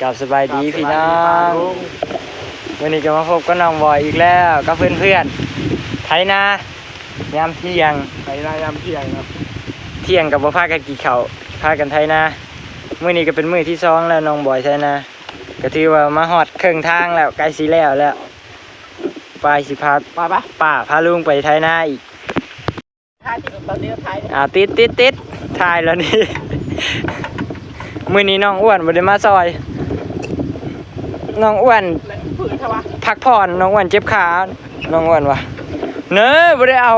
ກັບສະບາຍດີພີ່ນ້ອງ ມື້ນີ້ກໍມາພົບກັບນ້ອງບອຍອີກແລ້ວກັບເພື່ອນໆ ໄຖນາຍາມທ່ຽງ ໄຖນາຍາມທ່ຽງເນາະ ທ່ຽງກໍບໍ່ພາກັນກິນເຂົ້າ ພາກັນໄຖນາ. ມື້ນີ້ກໍເປັນມື້ທີສອງແລ້ວນ້ອງບອຍໄຖນາ ກໍຖືວ່າມາຮອດເຄິ່ງທາງແລ້ວ ໃກ້ຊິແລ້ວແລ້ວ ໄປຊິພາ ໄປ ໄປ ປ້າພາລຸງໄປໄຖນາອີກ. ຖ່າຍຕິດ ຕອນນີ້ກໍຖ່າຍ ອ່າ ຕິດ ຕິດ ຕິດ ຖ່າຍແລ້ວນີ້ ມື້ນີ້ນ້ອງອ້ວນບໍ່ໄດ້ມາຊ່ອຍ ນ້ອງອ້ວນພັກຜ່ອນ ນ້ອງອ້ວນເຈັບຂາ ນ້ອງອ້ວນວ່າ ເນີ ບໍ່ໄດ້ເອົາ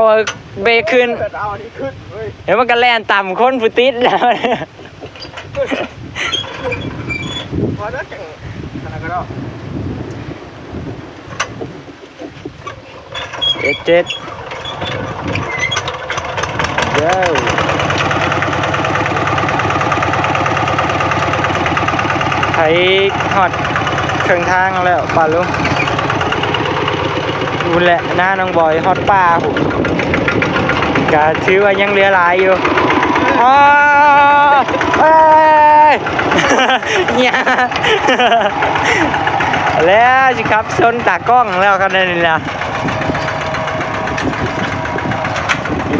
ເບຣກຂຶ້ນ ເອົາອັນນີ້ຂຶ້ນເວີຍ ແລ້ວມັນກໍແລ່ນຕຳຄົນຜູ້ຕິດແລ້ວ ພໍແລ້ວ ຈັງ ອັນນັ້ນກໍດອກ. ເຈັດ ເຈັດ ເອີ ໄປຮອດເຄິ່ງທາງແລ້ວ ປ້າລຸງ ພຸ້ນແຫຼະ ນານ້ອງບອຍຮອດປ່າພຸ້ນ ກະຖືວ່າຍັງເຫຼືອຫຼາຍຢູ່ ອ້າ ເອີຍ ຍາ ແລ້ວຊິຂັບຊົນຕາກ້ອງແລ້ວຄັນນີ້ນະ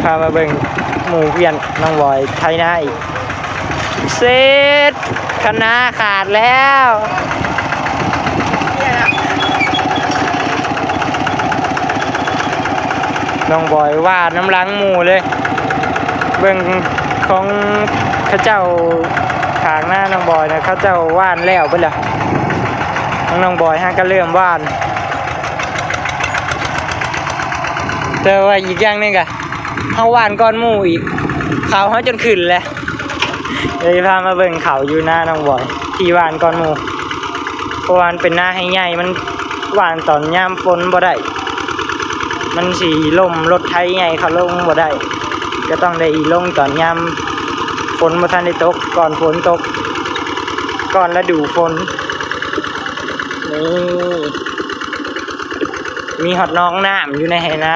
ພາມາເບິ່ງໝູ່ເພື່ອນນ້ອງບອຍໄຖນາອີກ ເຊັດ ຄັນນາຂາດແລ້ວ ນ້ອງບອຍຫວ່ານນຳຫຼັງໝູ່ເລີຍ ເບິ່ງຂອງເຂົາເຈົ້າ ຂ້າງນານ້ອງບອຍນະ ເຂົາເຈົ້າຫວ່ານແລ້ວເບິດແລ້ວ ຂອງນ້ອງບອຍຫາກະເລີ່ມຫວ່ານ ແຕ່ວ່າອີກຢ່າງໜຶ່ງກະ ເຮົາຫວ່ານກ່ອນໝູ່ອີກ ເຂົ້າເຮົາຈົນຂຶ້ນແຫຼະ ເລີຍພາມາເບິ່ງເຂົ້າຢູ່ນານ້ອງບອຍ ທີ່ຫວ່ານກ່ອນໝູ່ ເພາະວ່າມັນເປັນນາໄຮ່ໃຫຍ່ ມັນຫວ່ານຕອນຍາມຝົນບໍ່ໄດ້ ມັນຊິລົ້ມ ລົດໄຖໃຫຍ່ເຂົາລົງບໍ່ໄດ້ ກໍຕ້ອງໄດ້ລົງຕອນຍາມຝົນບໍ່ທັນໄດ້ຕົກ ກ່ອນຝົນຕົກ ກ່ອນລະດູຝົນ ນີ້ ມີຮອດໜອງນ້ຳຢູ່ໃນໄຮ່ນາ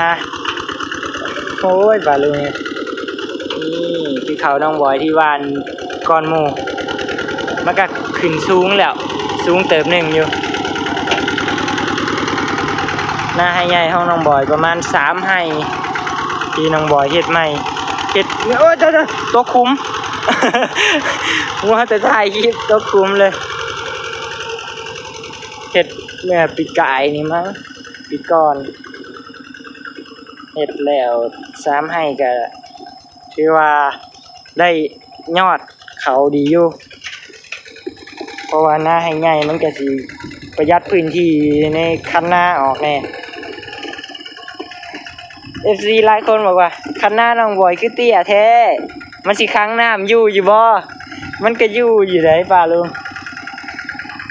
ໂອ້ຍ ປາລຸງ ນີ້ຄືເຂົ້ານ້ອງບອຍທີ່ຫວ່ານກ່ອນໝູ່ ມັນກະຂຶ້ນສູງແລ້ວ ສູງເຕີບໜຶ່ງຢູ່ ນາໄຮ່ໃຫຍ່ຂອງນ້ອງບອຍປະມານສາມໄຮ່ ທີ່ນ້ອງບອຍເຮັດໃໝ່ ເຮັດ ໂອ້ຍ ຕົກຂຸມ ມັວແຕ່ຖ່າຍຄລິບຕົກຂຸມເລີຍ ເຮັດເມື່ອປີກາຍນີ້ມັ້ງ ປີກ່ອນ ເຮັດແລ້ວສາມໄຮ່ກະຖືວ່າໄດ້ຍອດເຂົ້າດີຢູ່ ເພາະວ່ານາໄຮ່ໃຫຍ່ມັນກະຊິປະຢັດພື້ນທີ່ໃນຄັນນາອອກແດ່. ເອັຟຊີຫຼາຍຄົນບອກວ່າ ຄັນນານ້ອງບອຍຄືເຕ້ຍແທ້ ມັນຊິຂັງນ້ຳຢູ່ຢູ່ບໍ່? ມັນກະຢູ່ຢູ່ໃດ໋ປ້າລຸງ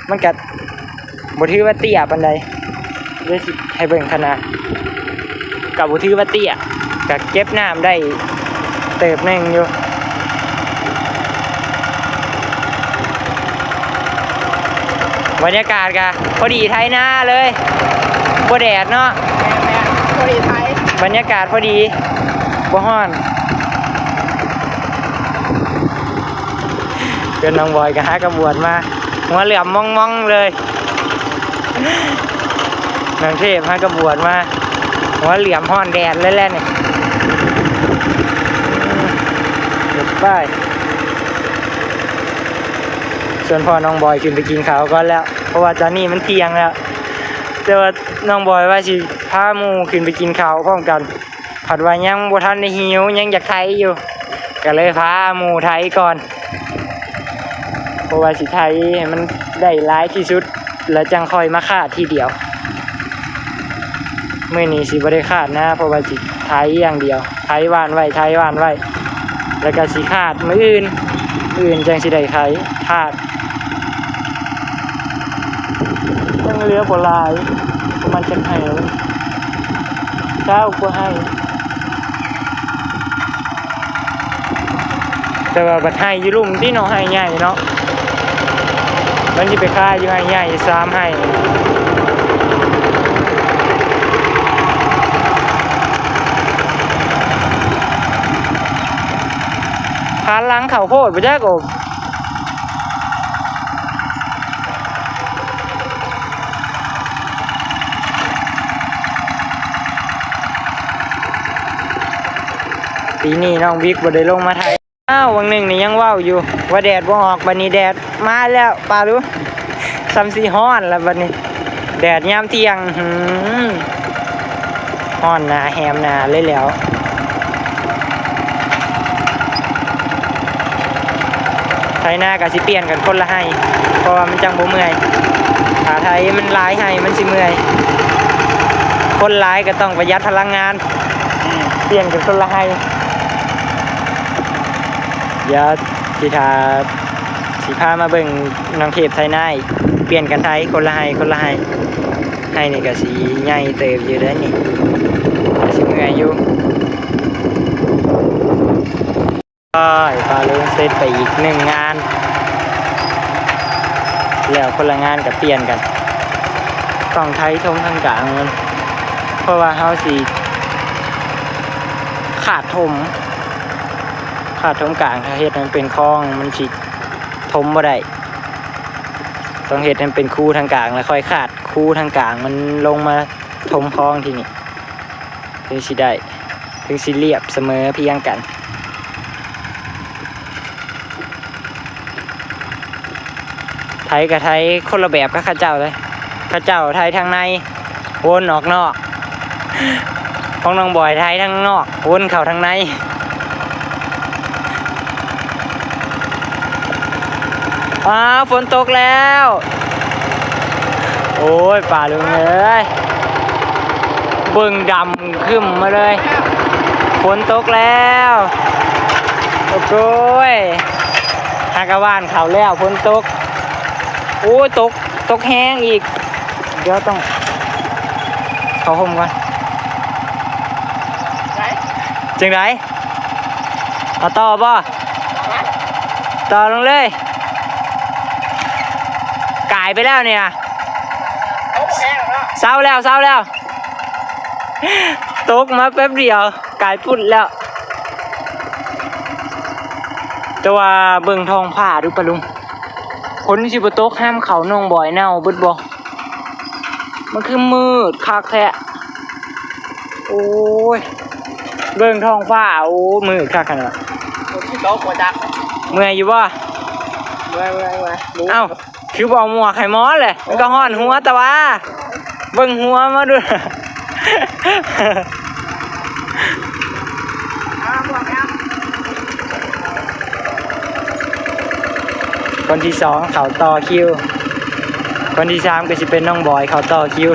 ມັນກະບໍ່ຖືວ່າເຕ້ຍປານໃດ ດຽວຊິໃຫ້ເບິ່ງຂະໜາດ ກະບໍ່ຖືວ່າເຕ້ຍ ກະເກັບນ້ຳໄດ້ເຕີບໜຶ່ງຢູ່. ບັນຍາກາດກະພໍດີໄຖນາເລີຍ ບໍ່ແດດເນາະ ແມ່ນໆ ພໍດີໄຖ ບັນຍາກາດພໍດີ ບໍ່ຮ້ອນ ເປັນນ້ອງບອຍກະຫາກະບວດມາ ຫົວເຫຼື້ອມມອງໆເລີຍ ນ້ອງເທບຫາກະບວດມາ ຫົວເຫຼື້ອມຮ້ອນແດດເລີຍແຫຼະນີ້ ເປັນປ້າຍ. ສ່ວນພໍ່ນ້ອງບອຍຂຶ້ນໄປກິນເຂົ້າກ່ອນແລ້ວ ເພາະວ່າຕອນນີ້ມັນທ່ຽງແລ້ວ ແຕ່ວ່ານ້ອງບອຍວ່າຊິພາໝູ່ຂຶ້ນໄປກິນເຂົ້າພ້ອມກັນ ພັດວ່າຍັງບໍ່ທັນໄດ້ຫິວ ຍັງຢາກໄຖຢູ່ ກະເລີຍພາໝູ່ໄຖກ່ອນ ເພາະວ່າຊິໄຖໃຫ້ມັນໄດ້ຫຼາຍທີ່ສຸດ ແລ້ວຈັ່ງຄ່ອຍມາຄາດທີດຽວ. ມື້ນີ້ຊິບໍ່ໄດ້ຄາດນາ ເພາະວ່າຊິໄຖຢ່າງດຽວ ໄຖຫວ່ານໄວ້ ໄຖຫວ່ານໄວ້ ແລ້ວກະຊິຄາດມື້ອື່ນ ມື້ອື່ນຈັ່ງຊິໄດ້ໄຖ ຄາດ ຍັງເຫຼືອບໍ່ຫຼາຍ ປະມານຈັກໄຮ່ ຊາວກວ່າໄຮ່. ແຕ່ວ່າບັດໄຮ່ຢູ່ລຸ່ມຕິເນາະ ໄຮ່ໃຫຍ່ເນາະ ມັນຊິໄປຄາຢູ່ໄຮ່ໃຫຍ່ສາມໄຮ່ ຄານຫຼັງເຂົ້າໂພດບໍ່ຈັກໂອ. ປີນີ້ນ້ອງວິກບໍ່ໄດ້ລົງມາໄຖ. ອ້າວ ຫວ່າງໜຶ່ງນີ້ຍັງເວົ້າຢູ່ວ່າແດດບໍ່ອອກ, ບັດນີ້ແດດມາແລ້ວ ປາລຸ ສ່ຳຊິຮ້ອນລະບັດນີ້ ແດດຍາມທ່ຽງ ຫື ຮ້ອນໜ້າແຫມໜ້າເລີຍແລ້ວ. ໄຖນາກໍຊິປ່ຽນກັນຄົນລະໄຮ່ ເພາະວ່າມັນຈັ່ງບໍ່ເມື່ອຍ, ຖ້າໄຖມັນຫຼາຍໄຮ່ມັນຊິເມື່ອຍ, ຄົນຫຼາຍກໍຕ້ອງປະຢັດພະລັງງານ. ປ່ຽນກັນຄົນລະໄຮ່. ດຽວຊິຖ້າ ຊິພາມາເບິ່ງນ້ອງເທບໄຖນາອີກ, ປ່ຽນກັນໄຖຄົນລະໄຮ່ ຄົນລະໄຮ່. ໄຮ່ນີ້ກໍຊິໃຫຍ່ເຕີບຢູ່ເດ້ນີ້, ກໍຊິເມື່ອຍຢູ່. ອ້າຍ ປາລຸ ເສັດໄປອີກໜຶ່ງງານ ແລ້ວຄົນລະງານກໍປ່ຽນກັນ. ຕ້ອງໄຖຖົມທາງກາງມັນ ເພາະວ່າເຮົາຊິຂາດຖົມ, ຂາດຖົມກາງ. ຖ້າເຮັດໃຫ້ມັນເປັນຄອງ ມັນຊິຖົມບໍ່ໄດ້, ຕ້ອງເຮັດໃຫ້ມັນເປັນຄູທາງກາງ ແລ້ວຄ່ອຍຂາດຄູທາງກາງມັນລົງມາຖົມຄອງທີ່ນີ້. ເຖິງຊິໄດ້ ເຖິງຊິລຽບສະເໝີພຽງກັນ. ໄຖກໍໄຖຄົນລະແບບກັບເຂົາເຈົ້າເລີຍ, ເຂົາເຈົ້າໄຖທາງໃນ ວົນອອກນອກ, ຂອງນ້ອງບອຍໄຖທາງນອກ ວົນເຂົ້າທາງໃນ. ອ້າວ ຝົນຕົກແລ້ວ. ໂອ້ຍ ປາລຸງເອີຍ ເບິ່ງດຳຄຶ້ມມາເລີຍ, ຝົນຕົກແລ້ວ. ໂອ້ໂກຍ ຫາກະຫວ່ານເຂົ້າແລ້ວ ຝົນຕົກ. ໂອ້ຍ ຕົກ ຕົກແຮງອີກ. ດຽວຕ້ອງເຂົ້າຮົ່ມກ່ອນ. ຈັ່ງໃດ? ເອົາຕໍ່ບໍ່? ຕໍ່ລົງເລີຍ. ກາຍໄປແລ້ວນີ້ນະ. ເຊົາແລ້ວ ເຊົາແລ້ວ. ຕົກມາແປັບດຽວ ກາຍພຸ້ນແລ້ວ. ແຕ່ວ່າເບິ່ງທ້ອງຟ້າດູປະລຸງ, ຝົນຊິບໍ່ຕົກຫ້າມເຂົ້າໜອງບອຍເນົ່າເບິດບໍ່? ມັນຄືມືດຄັກແທ້. ໂອ້ຍ ເບິ່ງທ້ອງຟ້າ ໂອ້ ມືດຄັກຂະໜາດ. ຝົນຊິຕົກບໍ່ຈັກ. ເມື່ອຍຢູ່ບໍ່? ເມື່ອຍ ເມື່ອຍ ເມື່ອຍ. ເອົ້າ ຄືບໍ່ເອົາໝວກໃຫ້ໝໍເລີຍ? ມັນກໍຮ້ອນຫົວແຕ່ວ່າ ເບິ່ງຫົວມາດູ. ຄົນທີສອງເຂົ້າຕໍ່ຄິວ, ຄົນທີສາມກໍຊິເປັນນ້ອງບອຍເຂົ້າຕໍ່ຄິວ,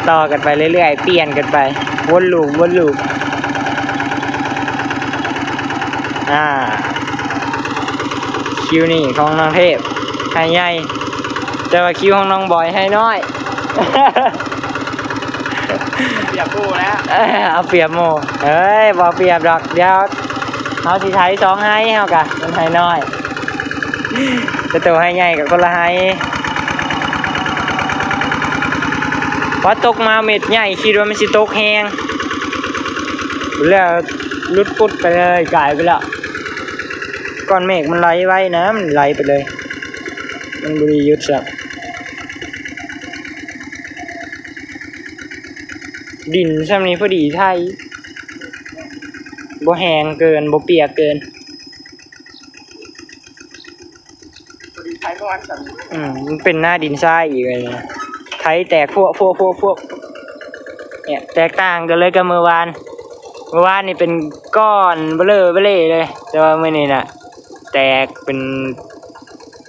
ຕໍ່ກັນໄປເລື້ອຍໆ ປ່ຽນກັນໄປ ວົນລູບ ວົນລູບ. ອ່າ ຄິວນີ້ຂອງນ້ອງເທບ ໄຮ່ໃຫຍ່, ແຕ່ວ່າຄິວຂອງນ້ອງບອຍໄຮ່ນ້ອຍ. ປຽບໝູ່ແລ້ວ ເອີ ເອົາປຽບໝູ່. ເອີຍ ບໍ່ປຽບດອກ, ດຽວເຮົາຊິໄຖສອງໄຮ່ເຮົາກະ ມັນໄຮ່ນ້ອຍ. ແຕ່ໂຕໄຮ່ໃຫຍ່ກໍຄົນລະໄຮ່. ພໍຕົກມາເມັດໃຫຍ່ ຄິດວ່າມັນຊິຕົກແຮງ ແລ້ວຫຼຸດປຸດໄປເລີຍ ກາຍໄປແລ້ວ. ກ້ອນເມກມັນໄຫຼໄວນະ, ມັນໄຫຼໄປເລີຍ ມັນບໍ່ໄດ້ຢຸດຊ້ຳ. ດິນຊ່ຳນີ້ພໍດີໄຖ, ບໍ່ແຫ້ງເກີນ ບໍ່ປຽກເກີນ. ພໍດີໄຖປະມານຊັ້ນ. ອືມ ມັນເປັນໜ້າດິນຊາຍອີກເລີຍ, ໄຖແຕກພວກ ພວກ ພວກ ພວກ. ເນີ້ຍ ແຕກຕ່າງກັນເລີຍກັບມື້ວານ, ມື້ວານນີ້ເປັນກ້ອນເບີເລີເບີເລ່ເລີຍ, ແຕ່ວ່າມື້ນີ້ນະ ແຕກເປັນ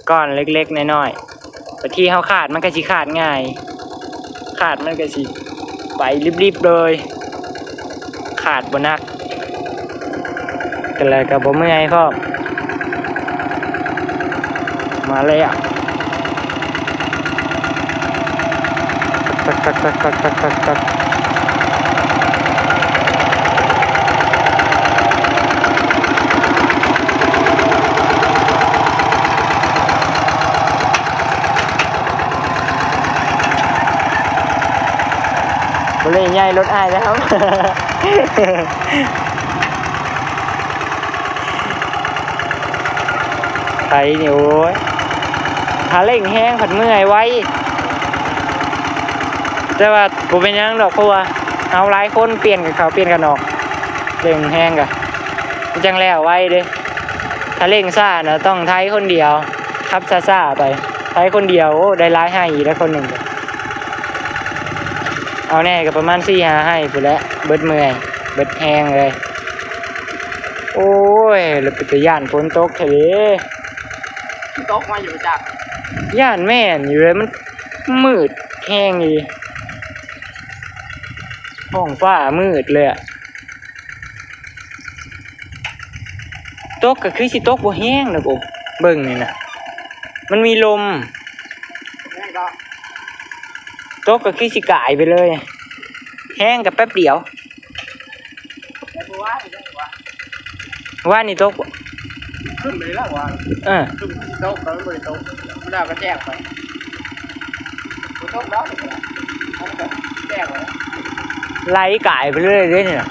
ກ້ອນເລັກໆນ້ອຍໆ. ບາງທີເຮົາຂາດມັນກໍຊິຂາດງ່າຍ, ຂາດມັນກໍຊິໄປລິບໆເລີຍ, ຂາດບໍ່ໜັກ ແຕ່ລະກໍບໍ່ເມື່ອຍພ້ອມ. ມາແລ້ວ. ຕັກໆໆໆໆໆ. ບໍ່ໄດ້ໃຫຍ່ລົດອ້າຍແລ້ວ. ໄຖນີ້ ໂອ້ຍ ຖ້າເລັ່ງແຮງພັດເມື່ອຍໄວ, ແຕ່ວ່າບໍ່ເປັນຫຍັງດອກ ເພາະວ່າເຮົາຫຼາຍຄົນ ປ່ຽນກັນເຂົ້າປ່ຽນກັນອອກ. ເລັ່ງແຮງກະມັນຈັ່ງແລ້ວໄວເດ້. ຖ້າເລັ່ງຊ້ານະ ຕ້ອງໄຖຄົນດຽວ ຂັບຊ້າໆໄປ ໄຖຄົນດຽວ. ໂອ້ ໄດ້ຫຼາຍໄຮ່ອີກແລ້ວຄົນໜຶ່ງ. ເອົາແນ່ກະປະມານສີ່ຫ້າໄຮ່ພຸ້ນແຫຼະ. ເບິດເມື່ອຍ ເບິດແຮງເລີຍ. ໂອ້ຍ ແລ້ວເປັນຕາຢ້ານຝົນຕົກແທ້ເດ້. ຕົກມາຢູ່ຈັກ ຢ້ານແມ່ນຢູ່ເລີຍ. ມັນມືດແຮງອີ່ຫຼີ ທ້ອງຟ້າມືດເລີຍອະ. ຕົກກະຄືຊິຕົກບໍ່ແຮງດອກ. ໂອ້ ເບິ່ງນີ້ນະ ມັນມີລົມ. ແມ່ນກໍ ຕົກກະຄືຊິກາຍໄປເລີຍ. ແຮງກະແປັບດຽວ. ແລ້ວມື້ວານນີ້ເດ້ ວານນີ້ຕົກບໍ່? ຄຶ້ມເລີຍລະວານ. ເອີ ຄຶ້ມຄືຊິຕົກ ແຕ່ມັນບໍ່ໄດ້ຕົກ. ແລ້ວກະແຈ້ງໄປ ບໍ່ຕົກດອກ. ແຈ້ງໄປ ໄຫຼກາຍໄປເລື້ອຍເດ້ນີ້ນະ.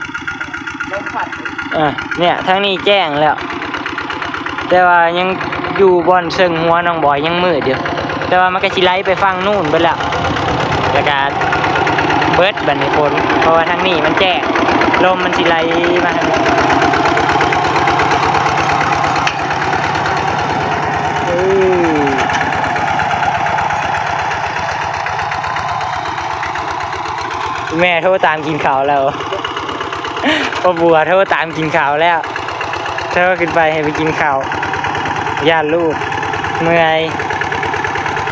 ລົມພັດ ເອີ ເນີ້ຍ ທາງນີ້ແຈ້ງແລ້ວ ແຕ່ວ່າຍັງຢູ່ບ່ອນເຊິ່ງຫົວນ້ອງບອຍຍັງມືດຢູ່. ແຕ່ວ່າມັນກະຊິໄຫຼໄປຝັ່ງນູ້ນເບິດແລ້ວ ແລ້ວກະເບິດບາດນີ້ຝົນ ເພາະວ່າທາງນີ້ມັນແຈ້ງ ລົມມັນຊິໄຫຼມາທາງນີ້. ເອີ ແມ່ໂທຕາມກິນເຂົ້າແລ້ວ ພໍ່ບົວໂທຕາມກິນເຂົ້າແລ້ວ. ໂທຂຶ້ນໄປໃຫ້ໄປກິນເຂົ້າ ຢ້ານລູກເມື່ອຍ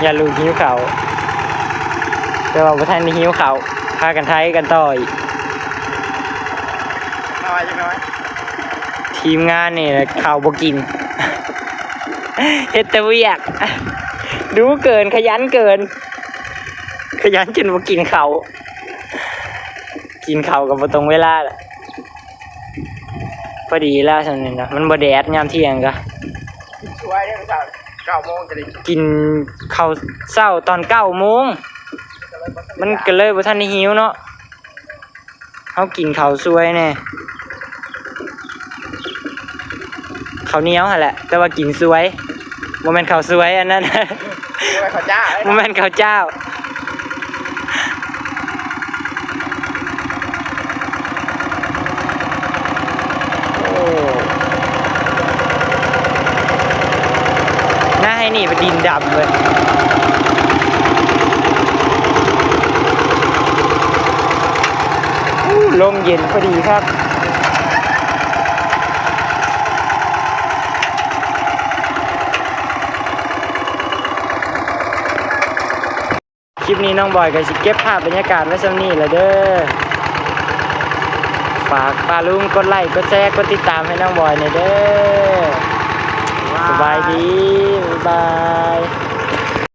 ຢ້ານລູກຫິວເຂົ້າ. ແຕ່ວ່າບໍ່ທັນໄດ້ຫິວເຂົ້າ ພາກັນໄຖກັນຕໍ່ອີກ. ນ້ອຍຈັກໜ້ອຍ ທີມງານນີ້ເຂົ້າບໍ່ກິນ ເຮັດແຕ່ວຽກ ດຸເກີນ ຂະຫຍັນເກີນ ຂະຫຍັນຈົນບໍ່ກິນເຂົ້າ. ກິນເຂົ້າກະບໍ່ຕົງເວລາລະ. ພໍດີແລ້ວຊ່ຳນີ້ນະ ມັນບໍ່ແດດຍາມທ່ຽງກະ. ກິນເຂົ້າເຊົ້າຕອນເກົ້າໂມງ ມັນກະເລີຍບໍ່ທັນໄດ້ຫິວເນາະ. ເຮົາກິນເຂົ້າສວຍແນ່ ເຂົ້າໜຽວຫັ້ນແຫຼະ ແຕ່ວ່າກິນສວຍ ບໍ່ແມ່ນເຂົ້າສວຍອັນນັ້ນ ບໍ່ແມ່ນເຂົ້າຈ້າວ ບໍ່ແມ່ນເຂົ້າຈ້າວ. ໂອ້ ໜ້າໃຫ້ໜີໄປດິນດຳເວີຍ. ໂອ້ ລົມເຢັນພໍດີຄັກ. ຄລິບນີ້ນ້ອງບອຍກະຊິເກັບພາບບັນຍາກາດໄວ້ຊ່ຳນີ້ລະເດີ. ຝາກປ້າລຸງກົດໄລ້ ກົດແຊ ກົດຕິດຕາມໃຫ້ນ້ອງບອຍແນ່ເດີ. ສະບາຍດີ ບາຍບາຍ.